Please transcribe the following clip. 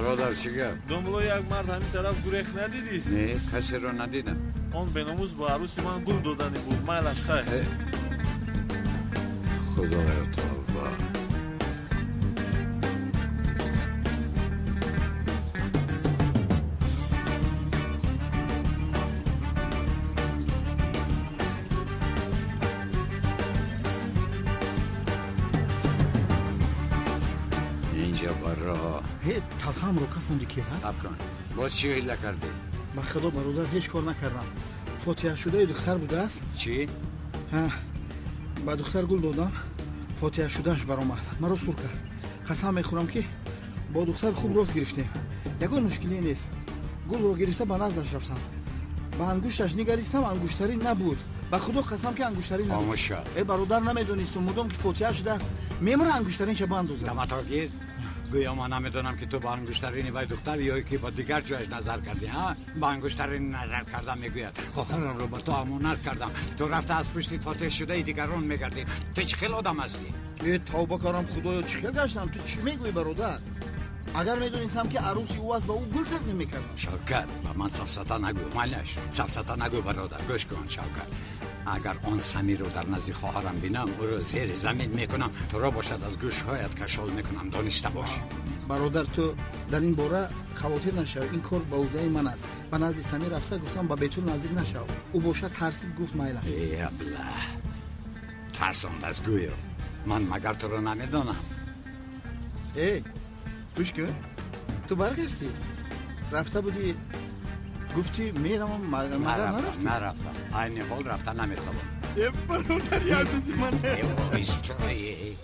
Бародар, чӣ гап? Домло, як мард ҳамин тараф гурехт, надидӣ? Не, касеро надидам. Он беномус ба арӯси ман гул доданӣ буд. Майлаш, хайр. Худоё, тавба. Инҷа баро. Ҳе, талхаамро кафонди, ки ҳаст? Сабр кун. Боз чӣ ҳила кардӣ? Ба худо, бародар, ҳеҷ кор накардам. Фотиҳашудаи духтар будааст. Чӣ? Ба духтар гул додам, фотиҳашудааш баромад, маро сур кард. Қасам мехӯрам, ки бо духтар хуб рост гирифтем, ягон мушкиле нест. Гулро гирифта ба наздаш рафтам, ба ангушташ нигаристам, ангуштарин набуд. Ба худо қасам, ки ангуштарин набуд. Хомӯш шав. Э, бародар, намедонистум, мудом ки фотиҳа шудааст, мемура ангуштаринша бандозад. Даматро гир. Гӯё ман намедонам, ки ту ба ангуштарини вай духтар ё ки ба дигар ҷояш назар кардӣ. Ҳа, ба ангуштарини назар кардам, мегӯяд. Хоҳарамро ба ту амонат кардам, ту рафта аз пушти фотиҳшудаи дигарон мегардӣ. Ту чӣ хел одам ҳастӣ? Э, тавба кардам, худоё, чӣ хел гаштам? Ту чӣ мегӯӣ, бародар? Агар медонистам, ки арӯси ӯ аст, ба ӯ гул тақдим мекардам. Шавкат, ба ман сафсата нагӯ, майлаш, сафсата нагӯ. Бародар, гӯш кун, Шавкат, агар он Самирро дар назди хоҳарам бинам, ӯро зери замин мекунам, туро бошад аз гӯшҳоят кашол мекунам, дониста бош. Бародар, ту дар ин бора хавотир нашав, ин кор ба уҳдаи ман аст. Ба назди Самир рафта гуфтам, ба Бетул наздик нашав. Ӯ бошад тарсид, гуфт майла. Э, абла, тарсондааст гӯё. Ман магар туро намедонам? Э, гӯш кун, ту баргаштӣ, рафта будӣ, гуфтӣ меравам, магар нарафтӣ? Нарафтам, айни ҳол рафта наметавонам. Э, бародари азизи ман. Истое.